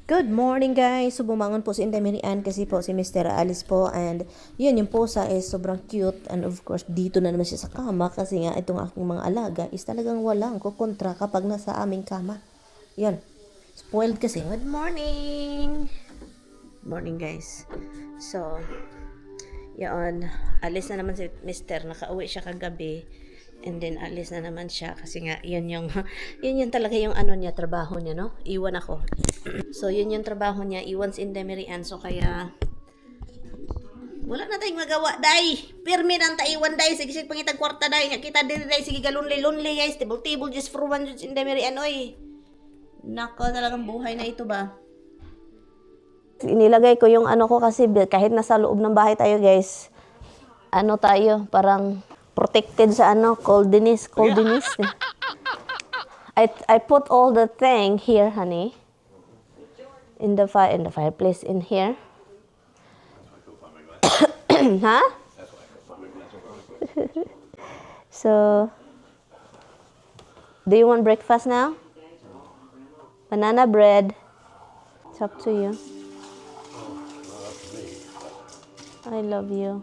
Good morning, guys! So bumangon po si Inday Mary Ann kasi po si Mr. alis po and yun, yung pusa is sobrang cute and of course dito na naman siya sa kama kasi nga itong aking mga alaga is talagang walang kukontra kapag nasa aming kama. Yun. Spoiled kasi. Good morning! Morning, guys. So, yun, alis na naman si Mr. Nakauwi siya kagabi. And then, alis na naman siya kasi nga, yun yung talaga yung ano niya, trabaho niya, no? Iwan ako. So, yun yung trabaho niya, iwan si Inday Mary Ann. So, kaya, wala na tayong magawa, day. Pirmi nang taiwan, day. Sige, sige, pangitag kwarta, day. Nga kita din, day. Sige, galunli, lonely, guys. Table, table, just for one, just Inday Mary Ann, oy. Nako, talagang buhay na ito ba? Inilagay ko yung ano ko kasi kahit nasa loob ng bahay tayo, guys, ano tayo, parang protected sa ano, coldness, coldness. I put all the thing here, honey. In the fireplace in here. Huh? So, do you want breakfast now? Banana bread. It's up to you. I love you.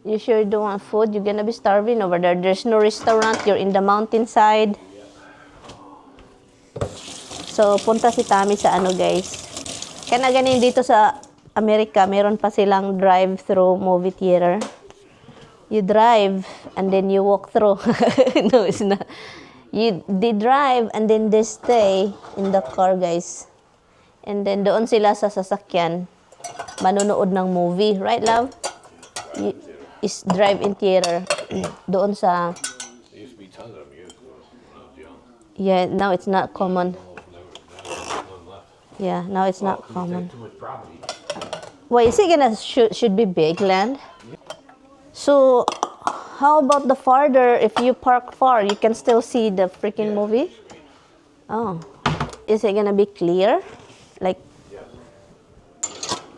You sure you don't want food? You're gonna be starving over there. There's no restaurant. You're in the mountainside. So, punta si Tommy sa ano, guys. Kaya na ganin dito sa Amerika, meron pa silang drive-through movie theater. You drive and then you walk through. No, it's not. They drive and then they stay in the car, guys. And then doon sila sa sasakyan manonood ng movie. Right, love? Is drive-in theater. Doon sa There used to be tons of them years ago when I was young. Yeah, now it's not common. Almost never, now there's none left. Yeah, now it's not Well, 'cause you common. take too much property. Why is it gonna should be big land? So, how about the farther? If you park far, you can still see the freaking movie. Oh, is it gonna be clear? Like Yes.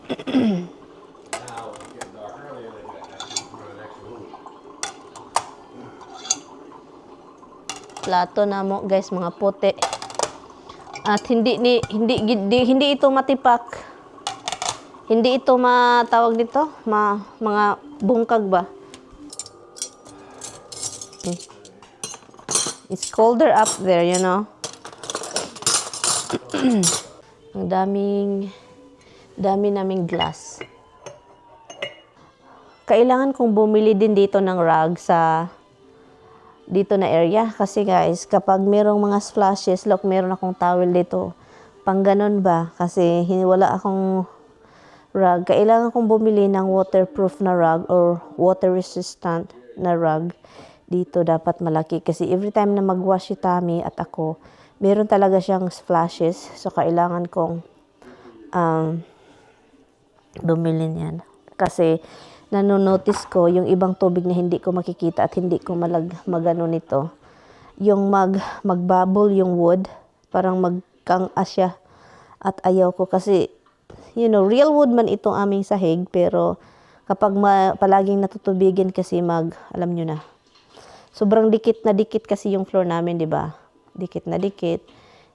Now, it's getting dark earlier, they got to run an extra movie. Plato na mo, guys, mga puti. At hindi ni hindi hindi, hindi ito matipak. Hindi ito matawag nito, mga bungkag ba? It's colder up there. Ang daming dami naming glass. Kailangan kong bumili din dito ng rug sa dito na area kasi, guys, kapag merong mga splashes, look, meron akong towel dito pang ganun ba kasi wala akong rug. Kailangan kong bumili ng waterproof na rug or water resistant na rug dito. Dapat malaki kasi every time na magwash si Tommy at ako, meron talaga siyang splashes, so kailangan kong bumili niyan. Kasi nanonotice ko yung ibang tubig na hindi ko makikita at hindi ko magano nito. Yung magbubble yung wood, parang magkang siya. At ayaw ko kasi real wood man itong aming sahig, pero kapag palaging natutubigin kasi alam nyo na. Sobrang dikit na dikit kasi yung floor namin, di ba? Dikit na dikit.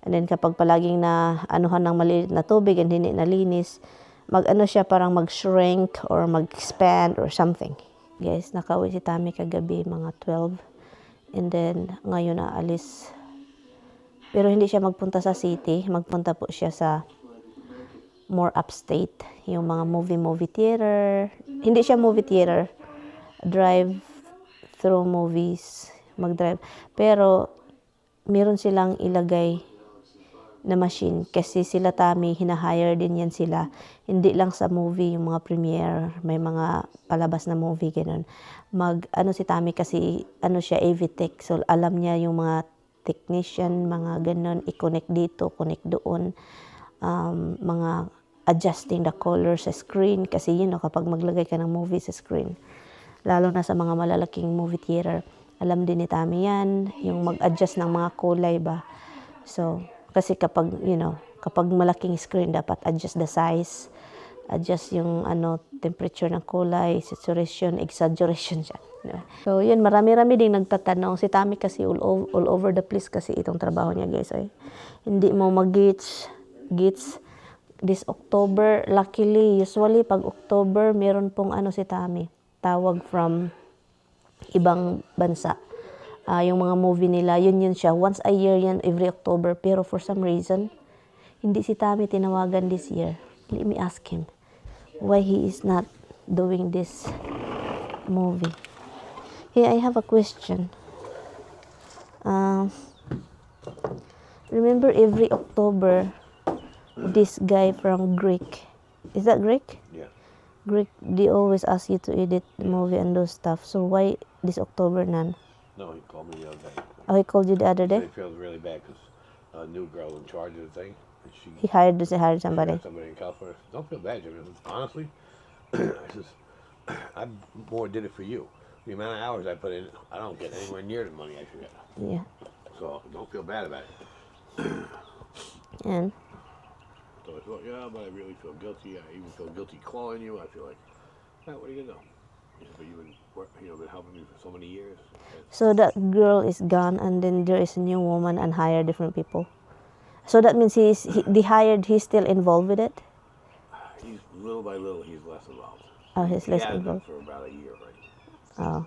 And then kapag palaging na anuhan ng maliit na tubig and hindi nalinis, mag ano siya, parang mag-shrink or mag-expand or something. Guys, nakauwi si Tommy kagabi mga 12. And then ngayon aalis. Pero hindi siya magpunta sa city, magpunta po siya sa more upstate, yung mga movie theater. Hindi siya movie theater. Drive through movies, mag-drive. Pero meron silang ilagay na machine kasi sila Tommy, hinahire din yan sila. Hindi lang sa movie, yung mga premiere, may mga palabas na movie, ganun. Mag, ano si Tommy kasi, ano siya, AV tech. So, alam niya yung mga technician, mga ganun, i-connect dito, connect doon. Mga adjusting the color sa screen kasi kapag maglagay ka ng movie sa screen, lalo na sa mga malalaking movie theater, alam din ni Tommy yan, yung mag-adjust ng mga kulay ba. So, kasi kapag malaking screen, dapat adjust the size, adjust yung ano, temperature ng kulay, saturation, exaggeration siya. Diba? So, yun, marami-rami ding nagtatanong. Si Tommy kasi all over the place kasi itong trabaho niya, guys. Ay, hindi mo mag-gets. Gits this October, luckily, usually pag October, meron pong ano si Tami, tawag from ibang bansa. Yung mga movie nila, yun yun siya. Once a year yan, every October. Pero for some reason, hindi si Tami tinawagan this year. Let me ask him why he is not doing this movie. Hey, I have a question. Remember every October, this guy from Greek, is that Greek? Yeah. Greek, they always ask you to edit the movie and those stuff. So why this October none? No, he called me the other day. Oh, he called you the other He day? feels really bad because a new girl in charge of the thing, and she He hired somebody. Got somebody in California. I said, "Don't feel bad, Jimmy." I said, "Honestly," I says, "I more did it for you. The amount of hours I put in, I don't get anywhere near the money I should get. So don't feel bad about it." And So I thought, "Yeah, but I really feel guilty. I even feel guilty calling you. I feel like, yeah, what are you gonna do?" He said, "But you've been, work, you know, been helping me for so many years." And So that girl is gone, and then there is a new woman and hire different people. So that means they hired. He's still involved with it. He's little by little, he's less involved. Oh, he's He less has been involved. for about a year already. Oh.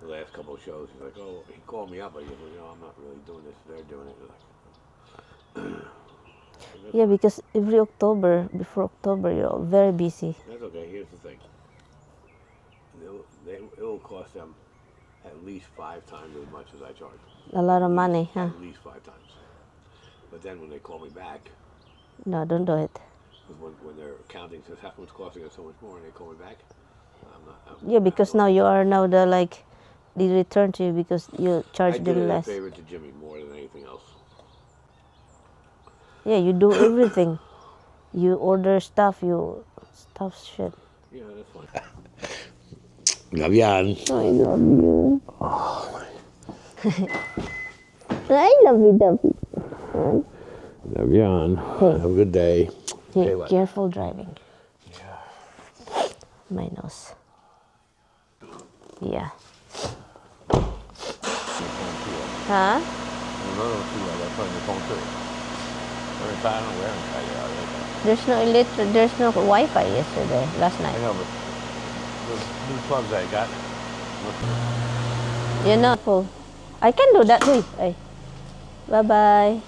The last couple of shows, he's like, "Oh," he called me up. I goes, "Well, I'm not really doing this. They're doing it." Like, Yeah, because every October, before October, you're very busy. That's okay. Here's the thing. It will cost them at least 5 times as much as I charge. A lot of money, huh? At least 5 times. But then when they call me back, No, don't do it. Because when their accounting says, "How come it's costing us so much more?" and they call me back, I'm not. I'm, Yeah, because now you are now the like, they return to you because you charge I them did it less. a favor to Jimmy more than anything else. Yeah, you do everything. You order stuff, you stuff shit. Yeah, that's fine. Love you. I love you. Oh, I love you, David. Love you. Hey. Have a good day. Hey, Say what? careful driving. Yeah. My nose. Yeah. Huh? Another two I got on your phone too. They're inside, I don't know where inside they are. There's no electric. There's no Wi-Fi yesterday, last night. I know, but the new plugs I got. You know, full. I can do that. Hey, hey. Bye bye.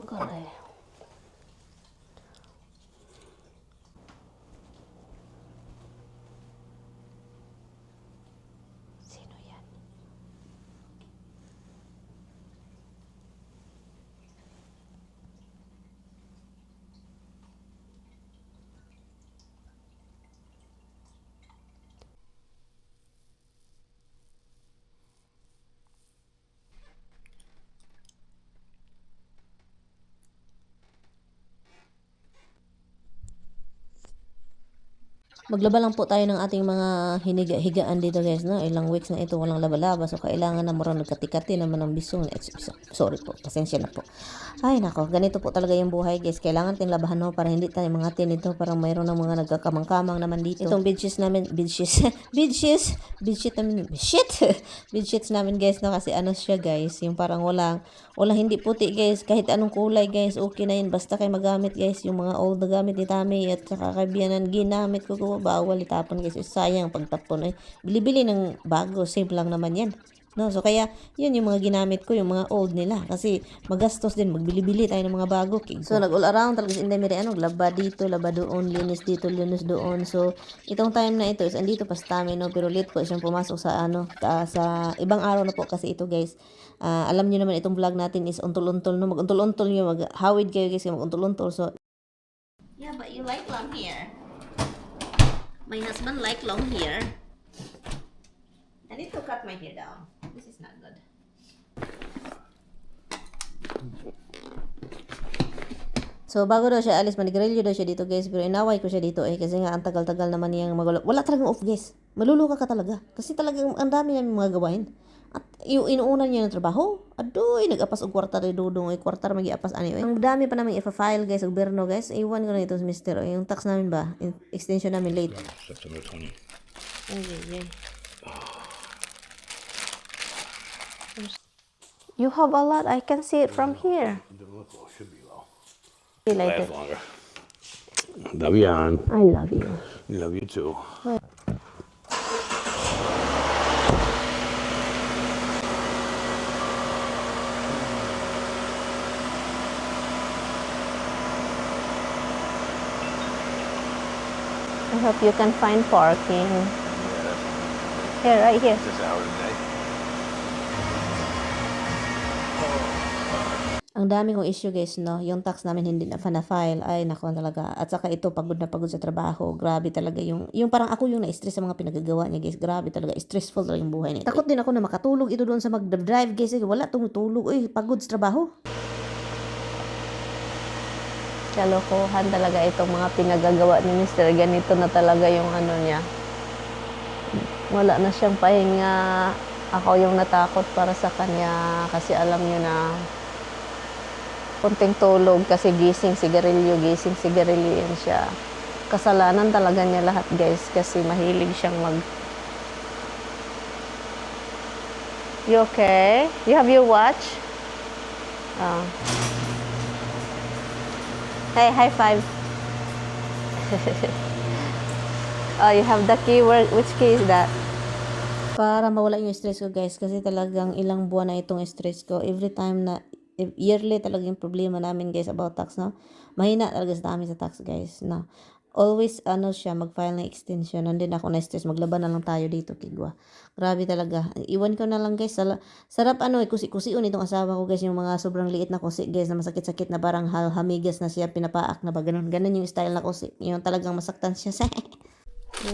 Okay. Sino yan? Maglaba lang po tayo ng ating mga hiniga-higaan dito, guys, no? Ilang weeks na ito walang laba-laba. So, kailangan na murang nagkati-kati naman ang bisong. Eh, sorry po, pasensya na po. Ay, nako, ganito po talaga yung buhay, guys. Kailangan natin labahan, no? Para hindi tayo mga nito. Parang mayroon ng mga nagkakamang-kamang naman dito. Itong bedsheets namin, bedsheets, bedsheets, bedsheet namin, shit! Bedsheets namin, guys, no? Kasi ano siya, guys, yung parang walang hindi puti, guys. Kahit anong kulay, guys, okay na yun. Basta kayo magamit, guys, yung mga old na gamit ni Tami at saka kay Bianan, ginamit ko, bawal itapon, guys. Eh, sayang pagtapon. Ay, bili-bili ng bago, same lang naman yan. No, so kaya yun yung mga ginamit ko, yung mga old nila kasi magastos din magbili-bili tayo ng mga bago. So nag all around talaga si Inday Mary, ano, laba dito, laba doon, linis dito, linis doon. So itong time na ito is andito pa sa Tami, no, pero late po siyang pumasok sa ano, sa ibang araw na po kasi ito, guys. Alam niyo naman itong vlog natin is untol-untol, no, mag-untol-untol niyo, maghawid kayo, guys, mag-untol-untol. So yeah, but you like long hair. My husband like long hair. I need to cut my hair down. This is not good. So, bago daw siya alis, manigarilyo daw siya dito, guys. Pero inaway ko siya dito eh. Kasi nga, ang tagal-tagal naman niyang magwala. Wala talagang off, guys. Maluluka ka talaga. Kasi talagang ang dami namin mga gawain. At yung inuuna niya ng trabaho, adoy, nag-apas og kwarta rin Dudong, ay kwarta ra magiapas ani oy. Ang dami pa namin ifa-file, guys, sa gobyerno, guys. Iwan ko na ito sa mister. Yung tax namin ba? Yung extension namin late. September 20. Ay, ay, ay. You have a lot. I can see it from here. It doesn't look low. Should be low. See you later. Last longer. Love you, hon. I love you. Love you too. I hope you can find parking. Yeah, that's Here, right here. 6 hours a day. Ang dami kong issue, guys, no? Yung tax namin hindi na na-file. Ay, nako talaga. At saka ito, pagod na pagod sa trabaho. Grabe talaga yung parang ako yung na-stress sa mga pinagagawa niya, guys. Grabe talaga. Stressful talaga yung buhay nito. Takot din ako na makatulog ito doon sa mag-drive, guys. Ay, wala tumutulog. Uy, pagod sa trabaho. Kalokohan talaga itong mga pinagagawa ni Mr. Ganito na talaga yung ano niya. Wala na siyang pahinga. Ako yung natakot para sa kanya kasi alam niyo na konting tulog kasi gising sigarilyo yan siya. Kasalanan talaga niya lahat, guys, kasi mahilig siyang mag. You okay? You have your watch? Oh. Hey, high five. Oh, you have the key. Which key is that? Para mawala yung stress ko, guys, kasi talagang ilang buwan na itong stress ko. Every time na yearly talaga yung problema namin, guys, about tax, no? Mahina talaga sa amin sa tax, guys, no? Always ano siya mag-file ng extension. Nandun ako na stress, maglaban na lang tayo dito, kigwa. Grabe talaga. Iwan ko na lang, guys. Sarap ano, eh, kusi-kusion itong asawa ko, guys, yung mga sobrang liit na kusi, guys, na masakit-sakit na parang hamigas na siya, pinapaak na ba, ganun. Ganun yung style na kusi. Yung talagang masaktan siya sa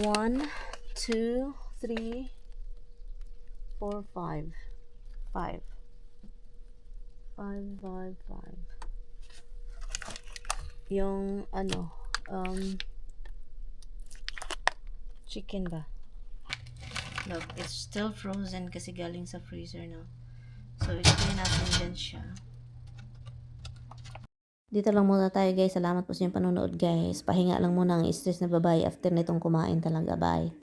1, 2, 3, 4, 5. 5. 5, 5, 5. Yung ano, chicken ba? Look, it's still frozen kasi galing sa freezer, no? So, ilagay natin din siya. Dito lang muna tayo, guys. Salamat po sa inyong panonood, guys. Pahinga lang muna ang stress na babae after nitong kumain talaga. Bye.